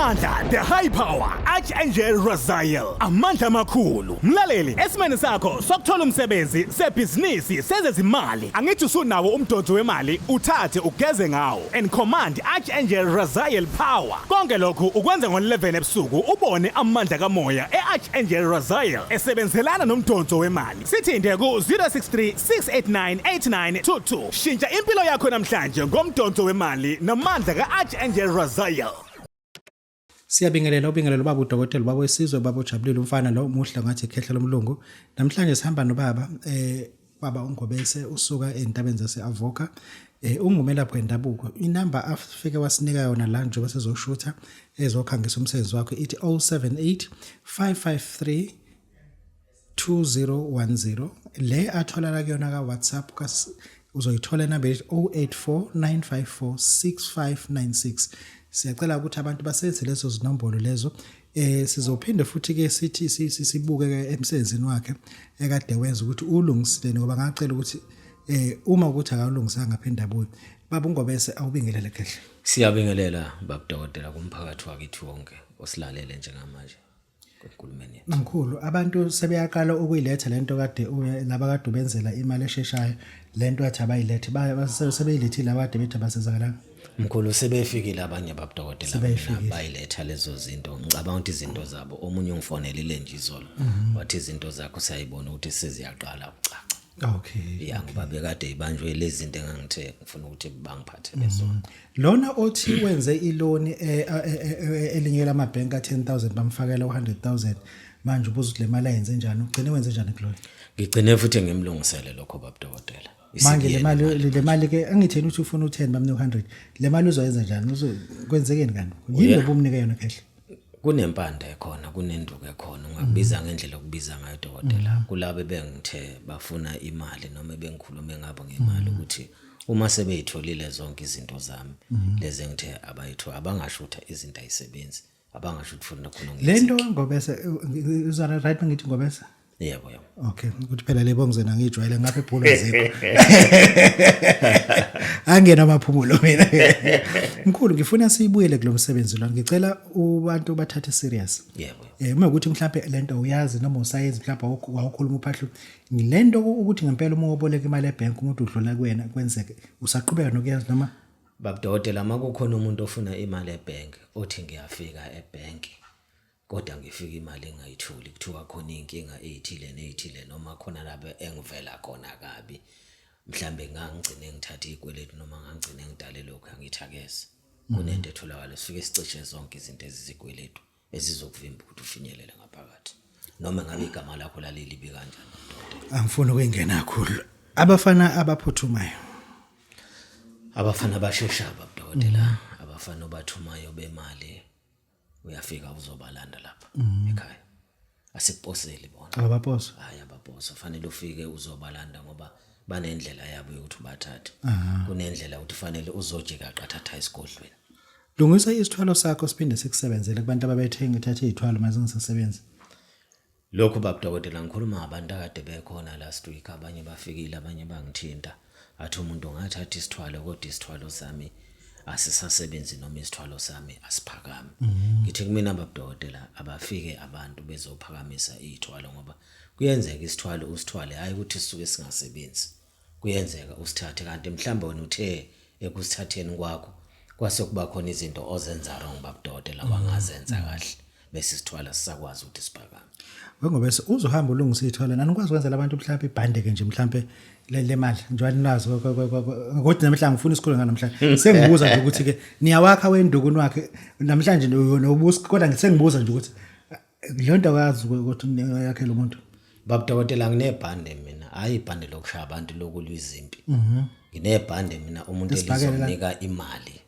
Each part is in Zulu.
Amandla, the high power, Archangel Raziel. Amandla amakhulu. Mlaleli, esimeni sakho sokuthola umsebenzi, sebhizinisi, sezezimali. Angithi usunawo umdonso wemali, uthathe ugeze ngawo. And command Archangel Raziel power. Konke lokhu ukwenza ngo-11 ebusuku ubone amandla kamoya e-Archangel Raziel esebenzelana nomdonso wemali. Sithinte ku-063 689 8922. Shintsha impilo yakho namhlanje ngomdonso wemali namandla ka-Archangel Raziel. Siyabingelela ubingelela ubaba udokotela ubaba wesizwe ubaba ojabulile umfana lo muhle ngathi ikhehla lomlungu. Namhlanje sihamba nobaba baba uNgobese usuka entabeni zase-Avoca ungumelaphi wendabuko. Inamba afike wasinika yona la njengoba sezoshutha ezokhangisa umsebenzi wakhe ithi 078 553 2010 le atholakala kuyona ka WhatsApp uzoyithola inamba ethi 0849546596. Siyacela ukuthi abantu basenze lezo zinombolo lezo. Sizophinde futhi ke sithi sibuke ke emsebenzini wakhe ekade wenza ukuthi ulungisileni ngoba ngacela ukuthi uma ukuthi akalungisanga aphinde abuye. Baba uNgobese, awubingelele khehle. Siyabingelela baba dokotela kumphakathi wakithi wonke osilalele njengamanje kwenkulumeni yethu. Mkhulu, abantu sebeyaqala ukuyiletha lento kade laba kade ubenzela imali esheshayo, lento athi abayilethe, sebeyilethile abade bethi abasezakalanga. Mkhulu, sebefikile abanye baba dokotela. Sebefikile. Mina bayiletha lezo zinto. Ngicabanga ukuthi izinto zabo, omunye ungifonelile nje izolo wathi izinto zakho siyayibona ukuthi seziyaqala ukucaca. Ya, ngoba bekade ibanjwe lezi zinto engangithe ngifuna ukuthi bangiphathele zona. Lona othi wenze iloni elinye lamabhenki ka-10000 bamfakela u-100000, manje ubuza ukuthi le mali ayenze njani, ugcine wenze njani kulona? Ngigcine futhi ngimlungisele lokho baba dokotela. Manje le mali, le mali ke angitheni ukuthi ufuna u-10 bamnika u-100, le mali uzoyenza njani? Kwenzekeni kanti? Yini lobumnike yona khehle? Kunempande ekhona, kunenduku ekhona, ungakubiza ngendlela okubiza ngayo dokotela. Kulabo bengithe bafuna imali noma bengikhulume ngabo ngemali ukuthi uma sebeyitholile zonke izinto zami lezi engithe abayithola, abangasho ukuthi izinto ayisebenzi, abangasho ukuthi futhi nakhona Le nto Ngobese, uzana right ngithi Ngobese? Yebo, yebo. Okay, ukuthi phela le bongizena ngijwayele ngapha ebhula zikho. Angena amaphumulo mina. Mkhulu, ngifuna sibuyele kulomsebenzi lo. Ngicela ubantu bathathe serious. Yebo. Uma ukuthi mhlawumbe lento uyazi noma usayenzi mhlawumbe wawukhuluma uphahlu. Lento ukuthi ngempela uma uboleka imali ebank umuntu udlula kuwena kwenzeke usaqhubeka nokuyenza noma? Babudokotela, makukhona umuntu ofuna imali ebank othi ngiyafika ebank kodwa ngifika imali engayitholi, kuthiwa khona iy'nkinga ey'thile ney'thile noma khona lapho engivela khona kabi, mhlambe ngangigcine ngithathe iy'kweletu noma ngangigcine ngidale lokhu, angithi akeze. Kunento etholakala sifike sicishe zonke izinto ezizikweletu ezizokuvimba ukuthi ufinyelele ngaphakathi noma ngabe igama lakho lalilibi kanjani ndoda. Angifuni ukuyingena kakhulu. Abafana abaphuthumayo. Abafana abasheshayo babudokotela, abafana obathumayo bemali uyafika uzobalanda lapha ekhaya. Asikuposeli bona. Abaposa. Hayi, abaposa, fanele ufike uzobalanda ngoba banendlela yabo yokuthi ubathathe. Kunendlela ukuthi fanele uzojika qathatha esigodlweni. Lungisa isithwalo sakho siphinde sikusebenzele kubantu ababethenga ithathe izithwalo mase ngisasebenza. Lokhu babudokotela ngikhuluma ngabantu akade bekhona last week, abanye bafikile, abanye bangithinta. Athi umuntu ngathatha isithwalo kodwa isithwalo sami asisasebenzi noma isithwalo sami asiphakami. Ngithi kumina babudokotela abafike abantu bezophakamisa izithwalo ngoba kuyenzeka isithwalo usithwale hayi ukuthi sisuke singasebenzi. Kuyenzeka usithathe kanti mhlawumbe wena uthe ekusithatheni kwakho kwase kuba khona izinto ozenza wrong babudokotela wangazenza kahle bese isithwala sisakwazi ukuthi siphakame. Wengobese uzohamba ulungisa iy'thwalo nanikwazi ukwenzela abantu mhlawumbe ibhande-ke nje mhlawumbe le mali njengoba ninazi kodwa namhlanje ngifuna isikhulu nganamhlanje sengibuza nje ukuthi-ke niyawakha wendukuni wakhe namhlanje nobusi kodwa sengibuza nje ukuthi leyo nto akazi ukuthi yakhela umuntu. Babudokotela, nginebhande mina, hhayi ibhande lokushaya abantu lokulwa izimpi. Nginebhande mina umuntu elizomnika imali.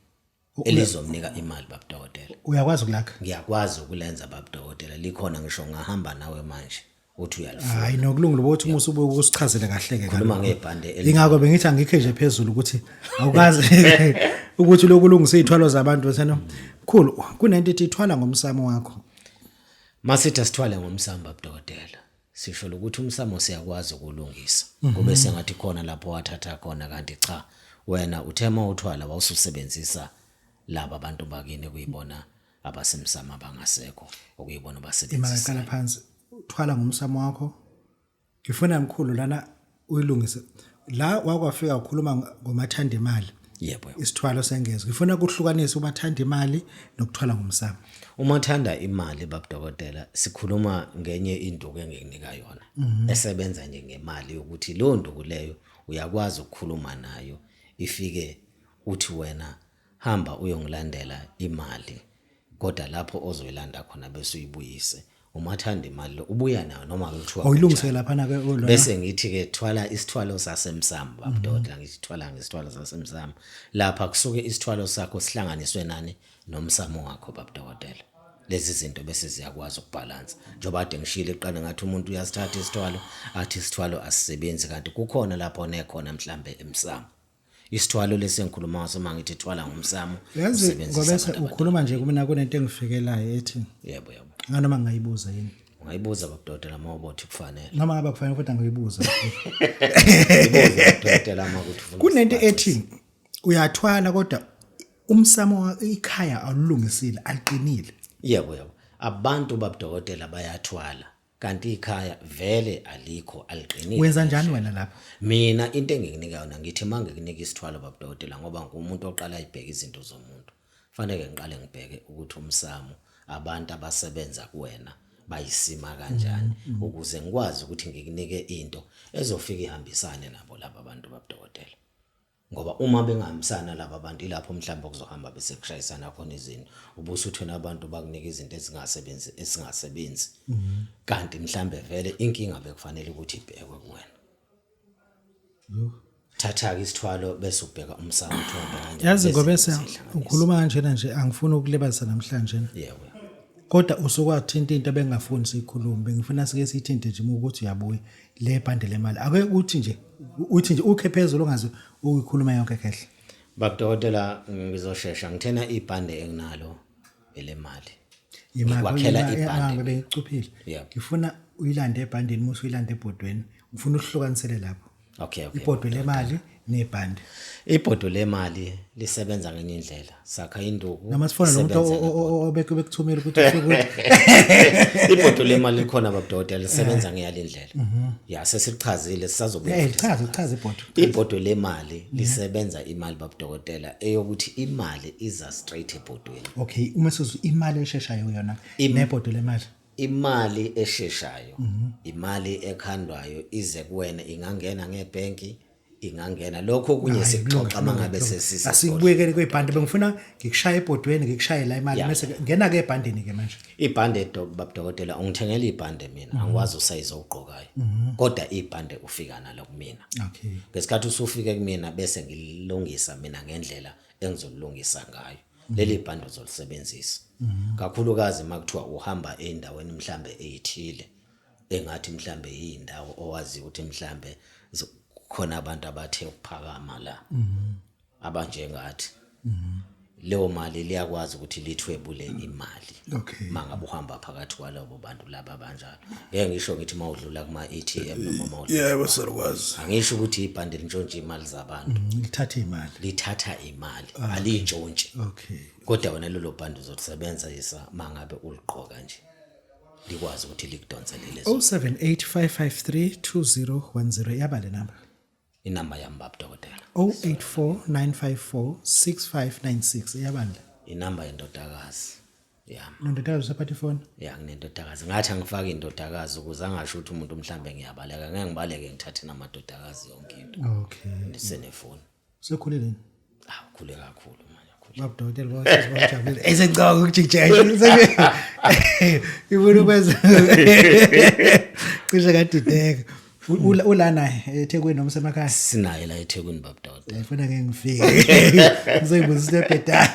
Elizomnika imali babudokotela. Uyakwazi ukulakha? Ngiyakwazi ukulenza babudokotela, likhona ngisho ngahamba nawe manje uthi uyalifuna. Hayi nokulungile ukuthi uma usubuye ukusichazele kahle ke. Khuluma ngebhande. Ingakho bengithi angikhe nje phezulu ukuthi awukazi ukuthi lokulungisa izithwalo zabantu bese no. Mkhulu, kunento ethi ithwala ngomsamo wakho. Masithi asithwale ngomsamo babudokotela. Sisho ukuthi umsamo siyakwazi ukulungisa. Kube sengathi khona lapho wathatha khona kanti cha, wena uthe uma uthwala wawususebenzisa laba bantu bakini kuyibona. abasemsamo abangasekho okuyibona Imali basebenzisa. qala phansi, thwala ngomsamo wakho. Ngifuna mkhulu lana uyilungise la wakwafika ukhuluma ngomathanda imali. Yebo. Isithwalo sengezo ngifuna kuhlukanisa umathanda imali nokuthwala ngomsamo. Umathanda imali, babudokotela, sikhuluma ngenye induku engikunika yona esebenza nje ngemali, yokuthi leyo nduku leyo uyakwazi ukukhuluma nayo, ifike uthi wena hamba uyongilandela imali, kodwa lapho ozoyilanda khona bese uyibuyise. Umathanda imali lo ubuya nayo noma kuthiwa Awuyilungise laphana ke lona. Bese ngithi ke thwala isithwalo sasemsamo, babudokotela. Ngithi thwala ngesithwalo sasemsamo. Lapha kusuke isithwalo sakho sihlanganiswe nani? Nomsamo wakho, babudokotela. Lezi zinto bese ziyakwazi ukubhalansa, njengoba kade ngishilo eqala ngathi umuntu uyasithatha isithwalo, athi isithwalo asisebenzi, kanti kukhona lapho nekhona mhlambe emsamo. Isithwalo lesi engikhuluma ngaso, uma ngithi thwala ngomsamo, Yazi, usebenzisa ngobese abantu ukhuluma nje, kumina kunento engifikelayo ethi Yebo yebo nganoma ngingayibuza yini? Ungayibuza, babudokotela, uma ubothi kufanele. Noma ngabe kufanele, kodwa ngiyibuza. Ibuze, babudokotela, uma kuthi ufuna Kunento ukusicacisa. ethi uyathwala kodwa umsamo ikhaya awulungisile, aliqinile. Yebo, abantu, babudokotela, bayathwala kanti ikhaya vele alikho, aliqinile. Wenza njani wena lapho? Mina into engikunika yona, ngithi uma ngikunika isithwalo, babudokotela, ngoba ngumuntu oqala ayibheke izinto zomuntu, fanele ngiqale ngibheke ukuthi umsamo, abantu abasebenza kuwena bayisima kanjani, ukuze ngikwazi ukuthi ngikunike into ezofika ihambisane nabo laba bantu, babudokotela, ngoba uma bengahambisana laba bantu, ilapho mhlawumbe kuzohamba bese kushayisana khona izinto, ubusuthi wena abantu bakunika izinto ezingasebenzi, kanti mhlambe vele inkinga bekufanele ukuthi ibhekwe kuwena. Thatha-ke isithwalo bese ubheka umsamo ukuthi uhambe kanjani. Yazi, Bese ngobese siyihlanganisa. ukhuluma kanjena nje, angifuni ukulibazisa namhlanje. Yebo. Kodwa usukwathinta into ebengingafuni siyikhulume, bengifuna sike siyithinte nje uma ukuthi uyabuya, le bhande lemali. Ake uthi nje, uthi nje ukhe phezulu, ungaze uyikhuluma yonke kehle. Babudokotela, ngizoshesha ngithena ibhande enginalo elemali. Imali. Ngikwakhela ibhande. Bengicuphile. Yebo. Ngifuna uyilande ebhandeni, musu uyilande ebhodweni, ngifuna uhlukanisele lapho. Okay. Ibhodwe lemali nebhande. Ibhodo lemali lisebenza ngenye indlela, sakha induku. Noma sifona lo muntu isebenza ngebhodo. obekuthumela ukuthi ufike ukuthi Ibhodo lemali likhona, babudokotela, lisebenza ngeyale ndlela ya, sesichazile, sisazobuya futhi. Chaza, chaza ibhodo. Ibhodo lemali lisebenza imali, babudokotela, eyokuthi imali iza straight ebhodweni. Okay, uma sizu imali esheshayo yona nebhodo lemali. Imali esheshayo, imali ekhandwayo ize kuwena, ingangena ngebhenki, ingangena lokho kunye, sikuxoxa mangabe sesise. Asikubuyekele kwebhande, bengifuna ngikushaye ebhodweni, ngikushaye la imali, bese ngena ke ebhandeni ke manje. Ibhande, babudokotela, ungithengela ibhande mina, angikwazi usayizi owugqokayo, kodwa ibhande ufika nalo kumina. Ngesikhathi usufike kumina, bese ngilungisa mina ngendlela engizolungisa ngayo leli bhande uzolisebenzisa, kakhulukazi uma kuthiwa uhamba ey'ndaweni mhlambe ey'thile, engathi mhlambe yiy'ndawo owaziyo ukuthi mhlambe kukhona abantu abathe ukuphakama la abanjengathi. Leyo mali liyakwazi ukuthi lithwebule imali mangabe uhamba phakathi kwalabo bantu laba abanjalo. Ngeke ngisho ngithi uma udlula kuma-ATM noma uma udlula Yebo, salukwazi. Angisho ukuthi ibhande lintshontshe imali zabantu. Lithatha imali. Lithatha imali, aliyintshontshi. Kodwa wena lelo bhande uzolisebenzisa mangabe uligqoka nje, likwazi ukuthi likudonsele lezo. 0785532010, yaba le number. Inamba yami, babudokotela. 0849546596, yaba le. Inamba yendodakazi yami. Nondodakazi usaphatha ifoni? Ya, nginendodakazi. Ngathi angifake indodakazi ukuze angasho ukuthi umuntu mhlambe ngiyabaleka. Ngeke ngibaleke ngithathe namadodakazi yonke into. Ndisenefoni. Sekhulile yini? Ah, ukhule kakhulu manje, ukhule. Baba dokotela, bawajabulile. Esengicabanga ukujikijela. Ifuna ukwenza. Cishe kadideka. Ulana eThekwini noma usemakhaya? Sinaye la eThekwini, babudokotela. Ngifuna ngeke ngifike. Ngizoyibuza into ebhedayo.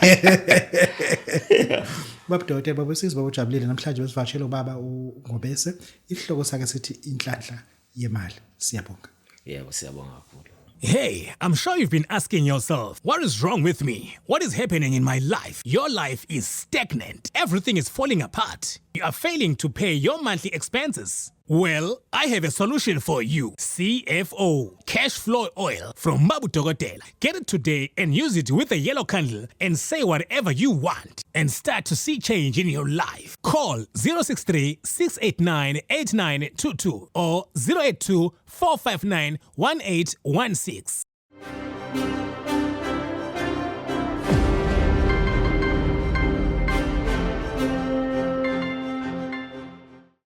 Baba dokotela, baba usizwe, baba ujabulile namhlanje besivakashele ubaba uNgobese. Isihloko sakhe sithi inhlanhla yemali. Siyabonga. Yebo, siyabonga kakhulu. Hey, I'm sure you've been asking yourself, what is wrong with me? What is happening in my life? Your life is stagnant. Everything is falling apart. You are failing to pay your monthly expenses. Well, I have a solution for you. CFO, Cash Flow Oil from Mabu Dokotela. Get it today and use it with a yellow candle and say whatever you want and start to see change in your life. Call 063 689 8922 or 082 459 1816.